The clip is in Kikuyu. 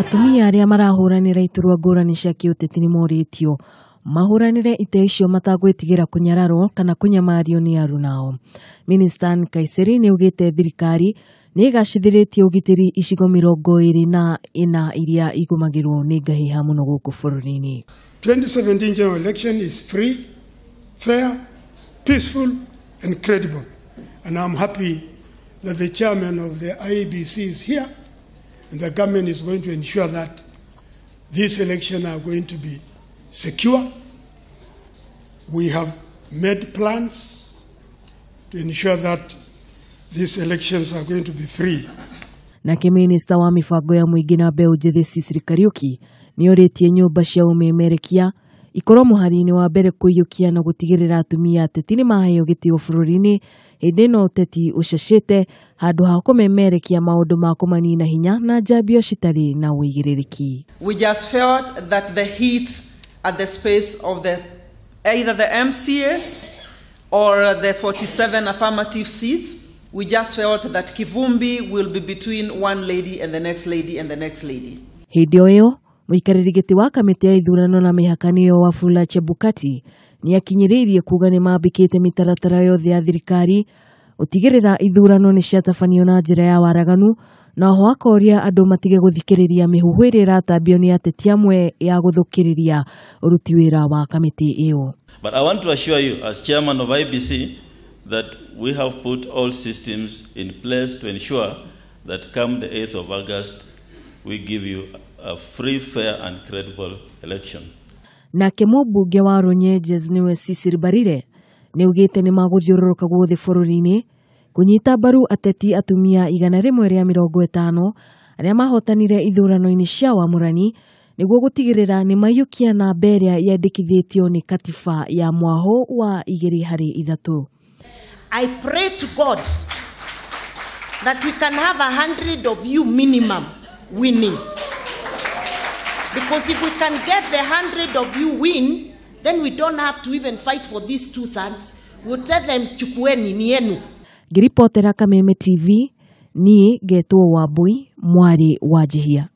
Atumia arĩa marahũranĩra iturwa ngũrani cia kĩũteti nĩmorĩtio mahũranĩre itĩ icio matagwĩtigĩra kũnyararwo kana kũnyamario nĩ arunao. Minista Anne Nkaissery nĩaugĩte thirikari nĩ ĩgacĩrithĩtie ũgitĩri icigo 24 iria igũmagĩrwo nĩ ngahĩha mũno gũkũ bũrũri-inĩ. 2017 general election is free, fair, peaceful and credible. And I'm happy that the chairman of the IEBC is here and the government is going to ensure that these elections are going to be secure. We have made plans to ensure that these elections are going to be free. Nake minista wa mibango ya mũingĩ na mbeũ njĩthĩ Sicily Kariuki nĩorĩtie nyũmba cia ũmemerekia ikorwo mũhari-inĩ wa mbere kũiyũkia na gũtigĩrĩra atumia ateti nĩmaheo gĩtĩo bũrũri-inĩ hĩndĩ ĩno ũteti ũcacĩte handũ ha kũmemerekia maũndũ ma kũmanina hinya na njambio citarĩ na ũigĩrĩrĩki. We just felt that the heat at the space of the either the MCAs or the 47 affirmative seats, we just felt that Kivumbi will be between one lady and the next lady and the next lady. Hĩndĩ o ĩyo mũikarĩri gĩtĩ wa kamĩtĩ ya ithurano na mĩhaka nĩyo Wafula Chebukati nĩakinyĩrĩirie kuga nĩmambĩkĩte mĩtaratara yothe ya thirikari gũtigĩrĩra ithurano nĩciatabanio na njĩra ya waraganu na oho akoria andũ matige gũthikĩrĩria mĩhuhu ĩrĩa ĩratambio nĩ ateti amwe ya gũthũkĩrĩria ũruti wĩra wa kamĩtĩ ĩyo. But I want to assure you as chairman of IEBC that we have put all systems in place to ensure that come the 8th of August we give you a free, fair and credible election. Nake mũmbunge wa Runyenjes nĩwe Cecil Mbarire nĩaugĩte nĩmagũthiũrũrũka guothe bũrũri-inĩ kũnyita mbaru ateti atumia 150 arĩa mahotanire ithurano-inĩ cia wamũrani nĩguo gũtigĩrĩra nĩmaiyũkia namba ĩrĩa yendekithĩtio nĩ katiba ya mwahũ wa 2 harĩ 3. I pray to God that we can have 100 of you minimum winning. Because if we can get the 100 of you win, then we don't have to even fight for these 2/3. We'll tell them, chukueni ni yenu. Ngĩribotera Kameme TV, niĩ ngetwo Wambui, mwarĩ wa Njihia.